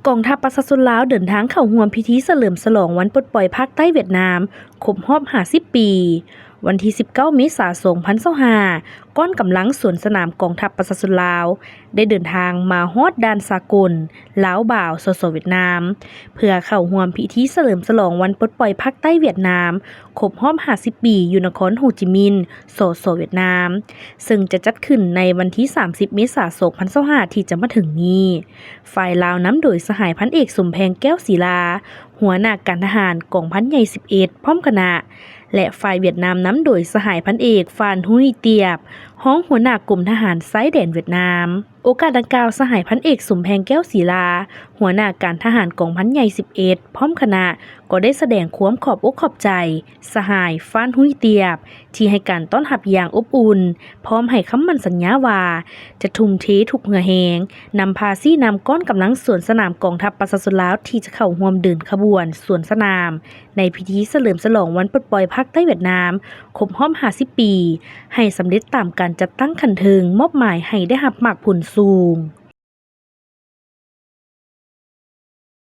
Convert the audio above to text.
ກອງທັບປະຊາຊົນລາວເດີນທາງເຂົ້າຮ່ວມພິທີສະເຫຼີມສະຫຼອງວັນປົດປ່ອຍພາກໃຕ້ຫວຽດນາມຄົບຮອບຫ້າສິບປີ. ວັນທີສິບເກົ້າ ເມສາ ສອງພັນຊາວຫ້າ ກ້ອນກຳລັງສວນສະໜາມກອງທັບປະຊາຊົນລາວ ໄດ້ເດີນທາງມາຮອດດ່ານສາກົນລາວບາວ ສສ ຫວຽດນາມ ເພື່ອເຂົ້າຮ່ວມພິທີສະເຫຼີມສະຫຼອງວັນປົດປ່ອຍພາກໃຕ້ຫວຽດນາມຄົບຮອບຫ້າສິບປີ ຢູ່ນະຄອນໂຮຈິມິນ ສສ ຫວຽດນາມ ເຊິ່ງຈະຈັດຂຶ້ນໃນວັນທີສາມສິບ ເມສາ ສອງພັນຊາວຫ້າ ທີ່ຈະມາເຖິງນີ້. ຝ່າຍລາວນຳໂດຍສະຫາຍພັນເອກ ສົມແພງ ແກ້ວສີລາ ຫົວໜ້າການທະຫານກອງພັນໃຫຍ່ສິບເອັດ ພ້ອມຄະນະ ແລະ ຝ່າຍຫວຽດນາມນຳໂດຍສະຫາຍພັນເອກ ຟານ ຮຸຍຕຽບ ຮອງຫົວໜ້າກົມທະຫານຊາຍແດນຫວຽດນາມ. ໂອກາດດັ່ງກ່າວ ສະຫາຍພັນເອກ ສົມແພງ ແກ້ວສີລາ ຫົວໜ້າການທະຫານກອງພັນໃຫຍ່ສິບເອັດ ພ້ອມຄະນະ ກໍໄດ້ສະແດງຄວາມຂອບອົກຂອບໃຈສະຫາຍ ຟານ ຮຸຍຕຽບ ທີ່ໃຫ້ການຕ້ອນຮັບຢ່າງອົບອຸ່ນ, ພ້ອມໃຫ້ຄຳໝັ້ນສັນຍາວ່າ ຈະທຸ່ມເທທຸກເຫື່ອແຮງ ນຳພາຊີ້ນຳກ້ອນກຳລັງສວນສະໜາມກອງທັບປະຊາຊົນລາວ ທີ່ຈະເຂົ້າຮ່ວມເດີນຂະບວນສວນສະໜາມ ໃນພິທີສະເຫຼີມສະຫຼອງວັນປົດປ່ອຍພາກໃຕ້ຫວຽດນາມຄົບຮອບຫ້າສິບປີ ໃຫ້ສຳເລັດຕາມການຈັດຕັ້ງຂັ້ນເທິງມອບໝາຍໃຫ້ໄດ້ຮັບໝາກຜົນສູງ.